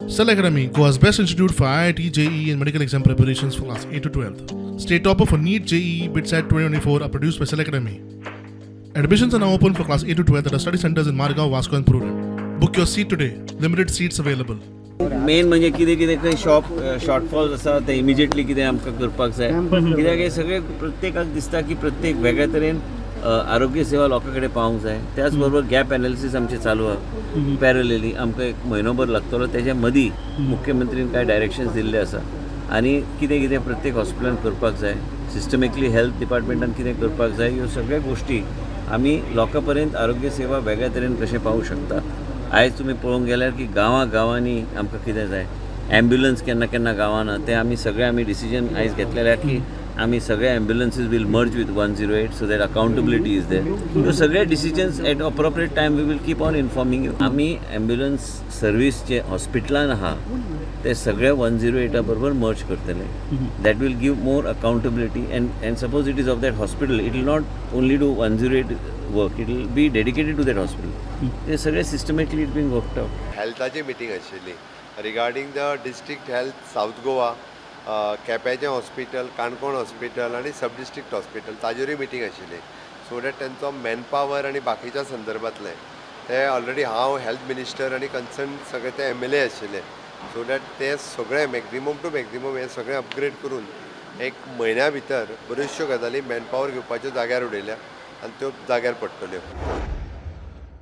Cell Academy, Goa's best institute for IIT, JEE, and medical exam preparations for class 8 to 12. State topper for NEET, JEE, BITSAT 2024 are produced by Cell Academy. Admissions are now open for class 8 to 12 at our study centers in Margao, Vasco, and Prudent. Book your seat today. Limited seats available. Main म्हणजे कितें कितें खंय shop shortfall आसा ते immediately कितें आमकां करपाक जाय, कित्याक हे सगळे प्रत्येकाक दिसता की प्रत्येक वेगळ्या तरेन आरोग्य सेवा लोकां कडेन पावूंक जाय. त्याच बरोबर गॅप एनालिसीस आमचें चालू आहा. पॅरलली आमकां एक म्हयनोभर लागतलो. तेच्या मदीं मुख्यमंत्रीन कांय डायरेक्शन्स दिल्ले आसा आनी कितें कितें प्रत्येक हॉस्पिटलान करपाक जाय, सिस्टमिकली हेल्थ डिपार्टमेंटान कितें करपाक जाय, ह्यो सगळ्यो गोश्टी आमी लोकां पर्यंत आरोग्य सेवा वेगळ्या तरेन कशें पावूंक शकता. आयज तुमी पळोवंक गेल्यार की गांवां गांवांनी आमकां कितें जाय, ॲम्ब्युलन्स केन्ना केन्ना गांवांना, ते आमी सगळे आमी डिसिजन आयज घेतलेले आहा की आमी सगळे ambulances will merge with 108 so that accountability is there. ह्यो सगळे decisions at appropriate time we will keep on informing you. आमी ॲम्ब्युलन्स सर्वीस जे हॉस्पिटलान आहा ते सगळे 108 बरोबर मर्ज करतले. That will give more accountability and suppose it is of that hospital, it will not only do 108 work, it will be dedicated to that hospital. ते सगळे systematically it been worked out. हेल्थाची meeting आशिल्ली regarding the district health, South Goa, केप्याचें hospital, Canacona hospital आनी सब district hospital, ताजेरूय meeting आशिल्ली, so that तेंचो manpower आनी बाकीच्या संदर्भातलें. ते already हांव हेल्थ मिनिस्टर आनी कन्सर्न सगळे ते एमएलए आशिल्ले, सो that ते सगळे मॅक्झिमम टू मॅक्झिमम हे सगळें अपग्रेड करून एक म्हयन्या भितर बऱ्योचश्यो गजाली मॅनपावर घेवपाच्यो जाग्यार उडयल्या आनी त्यो जाग्यार पडटल्यो.